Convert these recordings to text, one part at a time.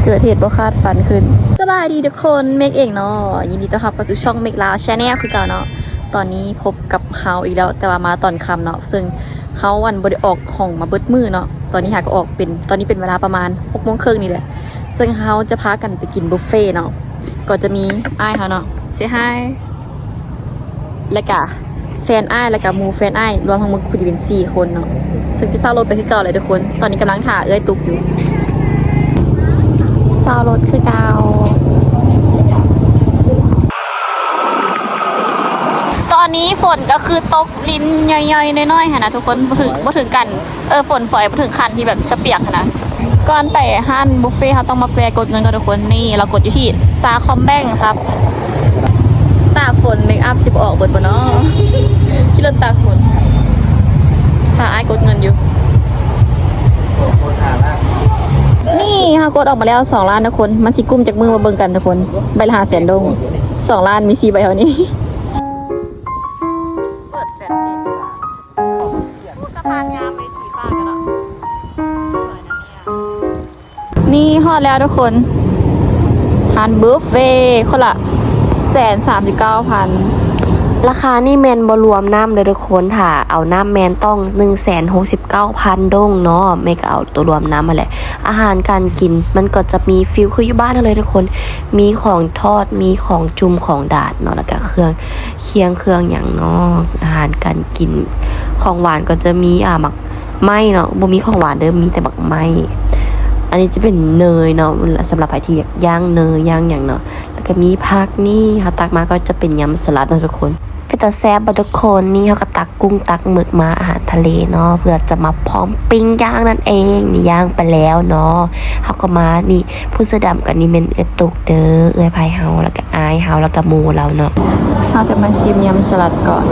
ເກີດເຫດບໍ່ຄາດຝັນຂຶ້ນ. ສະບາຍດີທຸກຄົນ, ເມກເອງເນາະ. ຍິນດີຕ້ອນຮັບເຂົ້າສູ່ຊ່ອງເມກລາວ Channel ຄືເກົ່າເນາະ. ຕອນນີ້ພົບກັບເຮົາອີກແລ້ວ, ແຕ່ວ່າມາຕອນຄ່ຳເນາະ, ເຊິ່ງເຮົາ ອັນ ບໍ່ໄດ້ອອກຫ້ອງມາເບິດມື້ເນາະ. ຕອນນີ້ຫາກໍອອກເປັນ, ຕອນນີ້ເປັນເວລາປະມານຫົກໂມງເຄິ່ງນີ້ແຫຼະ, ເຊິ່ງເຮົາຈະພາກັນໄປກິນບຸບເຟເນາະ. ກໍຈະມີອ້າຍເຮົາເນາະ, Say hi. ແລ້ວກະແຟນອ້າຍ ແລ້ວກະໝູ່ແຟນອ້າຍ ລວມທັງໝົດຄືຊິເປັນສີ່ຄົນເນາະ, ເຊິ່ງຈະເຊົ່າລົດໄປຄືເກົ່າແຫຼະທຸກຄົນ. ຕອນນີ້ກຳລັງຖ້າເອື້ອຍຕຸກຢູ່, ເຊົ່າລົດຄືເກົ່າ. ຕອນນີ້ຝົນກໍຄືຕົກລິນຍ່ອຍໆ ນ້ອຍໆ ຫັ້ນນະທຸກຄົນ, ບໍ່ເຖິງ, ບໍ່ເຖິງກັນ. ເອີ ຝົນຝອຍບໍ່ເຖິງຂັ້ນທີ່ແບບຈະປຽກຫັ້ນນະ. ກ່ອນໄປຮ້ານບຸບເຟ ເຮົາຕ້ອງມາແປກົດເງິນກ່ອນທຸກຄົນ. ນີ້ ເຮົາກົດຢູ່ທີ່ Sacombank ຄັບ. ຕາກຝົນ ເມກອັບຊິບໍ່ອອກເບິດບໍ່ເນາະ? ຂີ່ລົດຕາກຝົນ. ຖ້າອ້າຍກົດເງິນຢູ່. ນີ້ ເຮົາກົດອອກມາແລ້ວສອງລ້ານທຸກຄົນ. ມັນຊິກຸ້ມຈັກມື້ມາເບິ່ງກັນທຸກຄົນ. ໃບລະຫ້າແສນດົງ. ສອງລ້ານມີສີ່ໃບເທົ່ານີ້. ເປີດແຟນເພງ. ສະພານງາມເລີຍ ສີຟ້າກັນເນາະ. ນີ້ຮອດແລ້ວທຸກຄົນ, ຮ້ານບຸບເຟ ຄົນລະແສນສາມສິບເກົ້າພັນ. ລາຄານີ້ແມ່ນບໍ່ລວມນ້ຳເດີທຸກຄົນ, ຖ້າເອົານ້ຳແມ່ນຕ້ອງໜຶ່ງແສນຫົກສິບເກົ້າພັນດົງເນາະ, ແມ່ກໍເອົາໂຕລວມນ້ຳຫັ້ນແຫຼະ. ອາຫານການກິນມັນກໍຈະມີຟີລຄືຢູ່ບ້ານເຮົາເລີຍທຸກຄົນ, ມີຂອງທອດ ມີຂອງຈຸ່ມ ຂອງດາດເນາະ, ແລ້ວກໍເຄື່ອງຄຽງ ເຄື່ອງຫຍັງເນາະ, ອາຫານການກິນ. ຂອງຫວານກໍຈະມີ ອາ ໝາກໄມ້ເນາະ, ບໍ່ມີຂອງຫວານເດີ ມີແຕ່ໝາກໄມ້. ອັນນີ້ຈະເປັນເນີຍເນາະ, ສຳລັບໃຜທີ່ຢາກຍ່າງເນີຍ ຍ່າງຫຍັງເນາະ. ແລ້ວກໍມີຜັກ, ນີ້ເຮົາຕັກມາກໍຈະເປັນຍຳສະຫຼັດເນາະທຸກຄົນ. ເປັນຕາແຊບບໍ່ທຸກຄົນ? ນີ້ເຮົາກໍຕັກກຸ້ງຕັກໝຶກມາ, ອາຫານທະເລເນາະ, ເພື່ອຈະມາພ້ອມປີ້ງຍ່າງນັ້ນເອງ. ນີ້ຍ່າງໄປແລ້ວເນາະ, ເຮົາກໍມາ ນີ້ ຜູ້ເສື້ອດຳກັນນີ້ແມ່ນເອື້ອຍຕຸກເດີ, ເອື້ອຍໃພ້ເຮົາ ແລ້ວກໍອ້າຍເຮົາ ແລ້ວກໍໝູ່ລາວເນາະ. ເຮົາຈະມາຊິມຍຳສະຫຼັດກ່ອນ.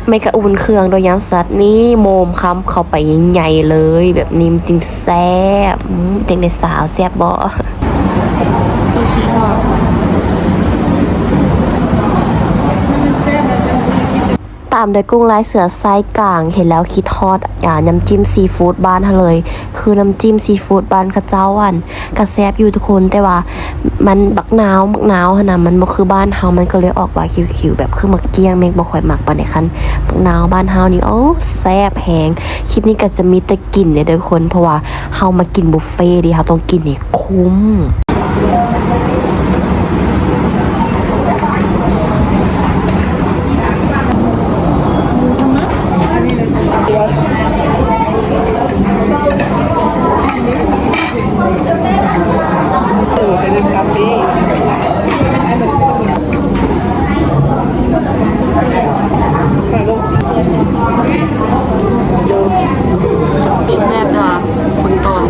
ແມ່ກໍອຸ່ນເຄື່ອງດ້ວຍຍຳສະຫຼັດນີ້, ໂມມຄຳເຂົ້າໄປໃຫຍ່ໆເລີຍ, ແບບນີ້ມັນຈຶ່ງແຊບ. ອືມ ເປັນໄງສາວ ແຊບບໍ່? ຊູຊິທອດ. ຕາມດ້ວຍກຸ້ງລາຍເສືອໄຊກາງ, ເຫັນແລ້ວຄິດຮອດ ອາ ນ້ຳຈິ້ມຊີຟູດບ້ານເຮົາເລີຍ, ຄືນ້ຳຈິ້ມຊີຟູດບ້ານເຂົາເຈົ້າ ອັນ ກະແຊບຢູ່ທຸກຄົນ, ແຕ່ວ່າມັນບັກນາວ, ບັກນາວຫັ້ນນະ ມັນບໍ່ຄືບ້ານເຮົາ, ມັນກໍເລີຍອອກຫວານຂຽວໆ ແບບຄືໝາກກ້ຽງ, ແມັກບໍ່ຄ່ອຍມັກປານໃດ. ຄັນບັກນາວບ້ານເຮົານີ້ ໂອ້ ແຊບແຮງ. ຄລິບນີ້ກໍຈະມີແຕ່ກິນເດີທຸກຄົນ, ເພາະວ່າເຮົາມາກິນບຸບເຟເດ, ເຮົາຕ້ອງກິນໃຫ້ຄຸ້ມ. ແຊບເດີ ເບິ່ງກ່ອນ.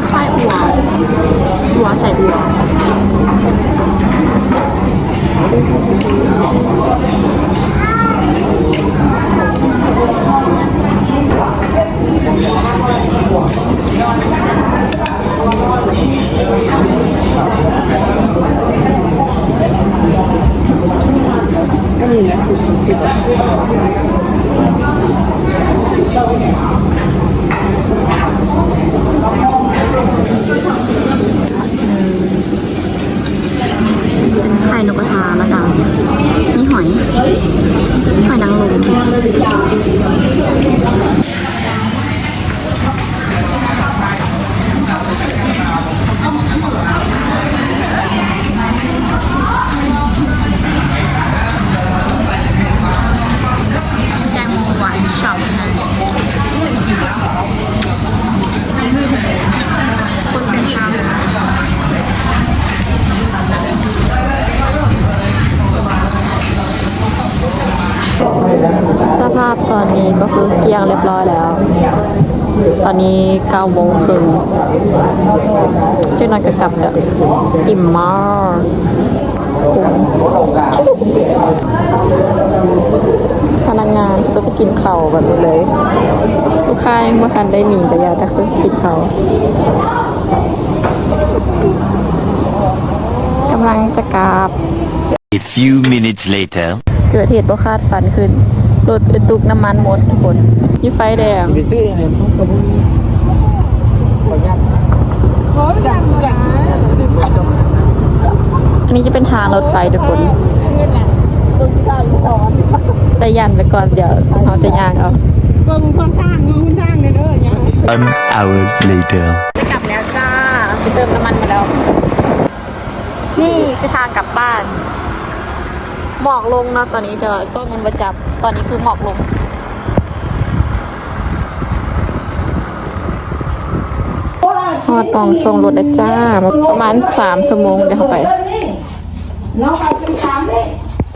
ຄ້າຍໆ ອັ່ວ ອັ່ວໃສ່ອັ່ວ. ເປັນໄຂ່ນົກກະທາ ແລ້ວກະມີຫອຍ ຫອຍນາງລົມ. ແຕງໂມຫວານຊ່ຳ. ສະພາບຕອນນີ້ກໍຄືກ້ຽງຮຽບຮ້ອຍແລ້ວ. ຕອນນີ້ເກົ້າໂມງເຄິ່ງ ຈັກໜ້ອຍກໍກັບແລ້ວ. ອີ່ມມາກ. ພະນັກງານເພິ່ນກໍຈະກິນເຂົ້າແບບນີ້ເລີຍ. ລູກຄ້າຍັງບໍ່ທັນໄດ້ໜີໄປຢາ ແຕ່ເພິ່ນຊິກິນເຂົ້າ. ກຳລັງຈະກັບ. A few minutes later. ເກີດເຫດບໍ່ຄາດຝັນຂຶ້ນ ລົດເອື້ອຍຕຸກນ້ຳມັນໝົດທຸກຄົນ ຢູ່ໄຟແດງ. ໄປຊື້ຫຍັງ ມັນກໍບໍ່ມີ ປະຢັດ. ອັນນີ້ຈະເປັນທາງລົດໄຟທຸກຄົນ ແຕ່ຢ້ານໄປກ່ອນ ດຽວຊຸມເຮົາຈະຍ່າງເອົາ. ເບິ່ງຫົນທາງ ເບິ່ງຫົນທາງເດີ ຍ່າງ. One hour later. ຈະກັບແລ້ວຈ້າ ໄປເຕີມນ້ຳມັນມາແລ້ວ. ນີ້ຄືທາງກັບບ້ານ. ໝອກລົງເນາະຕອນນີ້ ແຕ່ວ່າກ້ອງມັນບໍ່ຈັບ. ຕອນນີ້ຄືໝອກລົງ. ຮອດໝ່ອງສົ່ງລົດແລ້ວຈ້າ ປະມານສາມຊົ່ວໂມງ ດຽວເຮົາໄປ. ເຮົາໄປເປັນສາມເດ້.